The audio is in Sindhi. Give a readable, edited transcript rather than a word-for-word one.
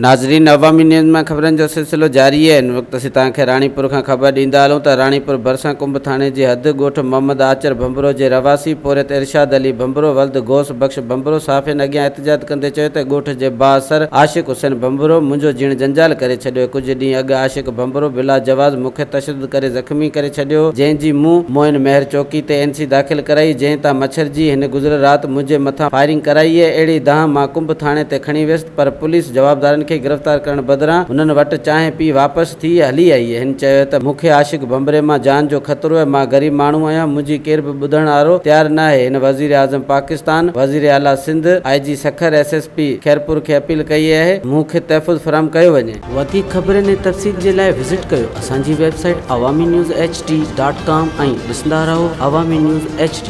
ناظرين عوامي نيوز مان خبرن جو سلسلو جاري آهي هن وقت اسين توهان کي راڻيپور کان خبر ڏيندا هلون ته راڻيپور ڀرسان ڪنب ٿاڻي جي حد ڳوٺ محمد آچر ڀنڀرو جي رهواسي پورهيت ارشاد علي ڀنڀرو ولد غوث بخش ڀنڀرو صحافين اڳيان احتجاج ڪندي چيو ته ڳوٺ جي بااثر عاشق حسين ڀنڀرو منهنجو جيئڻ جنجال ڪري ڇڏيو ڪجهه ڏينهن اڳ عاشق ڀنڀرو بلا جواز مون کي تشدد ڪري زخمي ڪري ڇڏيو جنهن جي مون معين مهر چوڪي تي اين سي داخل ڪرائي جنهن تان مڇرجي هن گذريل رات منهنجي مٿان فائرنگ ڪرائي اهڙي دانهن مان ڪنب ٿاڻي تي کڻي ويس پر پوليس جوابدارن کي گرفتار ڪرڻ بدران هنن وٽ چانهه پي واپس ٿي هلي آئي. هن چيو ته مون کي عاشق ڀنڀري مان جان جو خطرو آهي، مان غريب ماڻهو آهيان، منهنجي ڪير به ٻڌڻ آرو تيار ناهي. هن وزير اعظم پاڪستان، وزير اعليٰ Sindh, I G Sukkur, S S P Khairpur کي اپيل ڪئي آهي مون کي تحفظ فراهم ڪيو وڃي. وڌيڪ خبرن ۽ تفصيل جي لاء وزٽ ڪيو اسان جي website Awami news H D dot com ۽ ڏسندا رهو عوامي نيوز ايڇ ڊي.